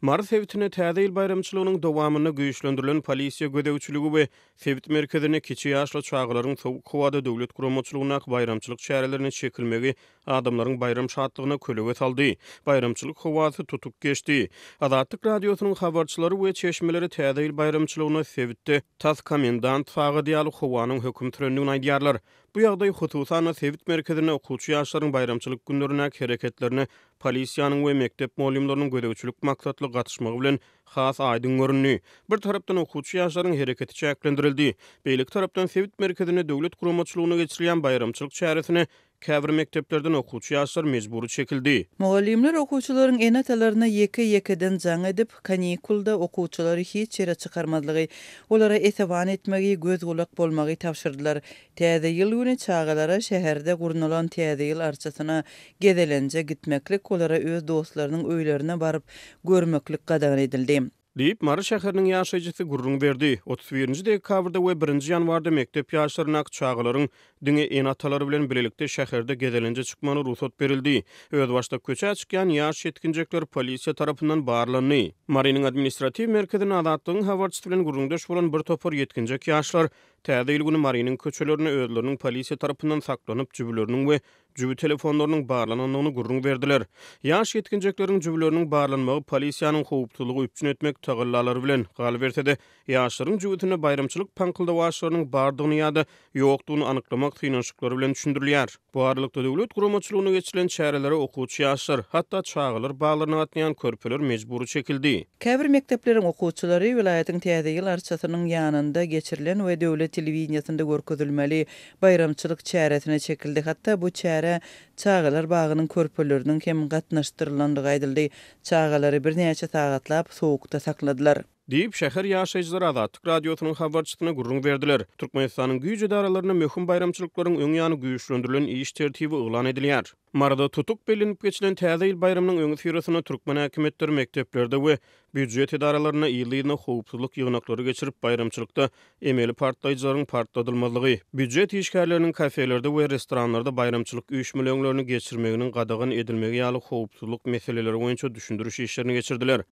Mary sebitinde Täze ýyl baýramçylygynyň dowamynda güýçlendirilen polisiýa gözegçiligi we sebit merkezinde kiçi ýaşly çagalaryň sowuk howada döwlet guramaçylygyndaky baýramçylyk çärelerine çekilmegi adamlaryň baýram şatlygyna kölege saldy. Baýramçylyk howasy tutuk geçdi. Azatlyk Radiosynyň habarçylary we çeşmeleri Täze ýyl baýramçylygynda sebitde tas komendant sagady ýaly howanyň höküm sürendigini aýdýarlar. Bu ýagdaý, hususan-da, sebit merkezinde okuwçy ýaşlaryň baýramçylyk günlerindäki hereketlerine polisiýanyň we mekdep mugallymlarynyň gözegçilik maksatly gatyşmagy bilen has aýdyň göründi. Bir tarapdan okuwçy ýaşlaryň hereketi çäklendirildi. Beýleki tarapdan sebit merkezinde döwlet guramaçylygynda geçirilýän baýramçylyk çäresine käbir mekdeplerden okuwçy ýaşlar mejbury çekildi. Mugallymlar okuwçylaryň ene-atalaryna ýeke-ýekeden jaň edip, kanikulda okuwçylary hiç ýere çykarmazlygy, olara esewan etmegi, göz-gulak bolmagy tabşyrdylar. Täze ýyl güni çagalara şäherde gurnalan Täze ýyl arçasyna gezelenje gitmeklik, olara öz dostlarynyň öýlerine baryp görmeklik gadagan edildi. Diýip, Mary şäheriniň ýaşaýjysy gürrüň berdi. 31-nji dekabrda we birinji ýanwarda mekdep ýaşlaryndaky çagalaryň diňe ene-atalary bilen bilelikde şäherde gezelenje çykmagyna rugsat berildi. Özbaşdak köçä çykýan ýaş ýetginjekler polisiýa tarapyndan barlandy. Marynyň administratiw merkezinde Azatlygyň habarçysy bilen gürrüňdeş bolan bir topar ýetginjek ýaşlar Täze ýyl güni Marynyň köçelerinde özleriniň polisiýa tarapyndan saklanyp, jübüleriniň we jübi telefonlarynyň barlanandygyny gürrüň berdiler. Ýaş ýetginjekleriň jübüleriniň barlanmagy polisiýanyň howpsuzlygy üpjün etmek tagallalary bilen, galyberse-de, ýaşlaryň jübüsinde baýramçylyk paňkyldawaçlarynyň bardygyny ýa-da ýokdugyny anyklamak synanyşyklary bilen düşündirilýär. Bu aralykda, döwlet guramaçylygynda geçirilen çärelere okuwçy ýaşlar, hatda çagalar baglaryna gatnaýan körpeler mejbury çekildi. Käbir mekdepleriň okuwçylary welaýatyň Täze ýyl arçasynyň ýanynda geçirilen we döwlet telewideniýesinde görkezilmeli baýramçylyk çäresine çekildi, hatda bu çärä çagalar bagynyň körpeleriniň hem gatnaşdyrylandygy aýdyldy. Çagalary birnäçe sagatlap sowukda sakladylar. Diýip, şäher ýaşaýjylary Azatlyk Radiosynyň habarçysyna gürrüň berdiler. Türkmenistanyň güýç edaralarynda möhüm baýramçylyklaryň öň ýany güýçlendirilen iş tertibi yglan edilýär. Maryda tutuk bellenip geçilen Täze ýyl baýramynyň öňüsyrasynda türkmen häkimiýetleri mekdeplerde we býujet edaralarynda yzly-yzyna howpsuzlyk ýygnaklary geçirip, baýramçylykda emeli partlaýjylaryň partladylmazlygy, býujet işgärleriniň kafelerde we restoranlarda baýramçylyk üýşmeleňlerini geçirmeginiň gadagan edilmegi ýaly howpsuzlyk meseleleri boýunça düşündiriş işlerini geçirdiler.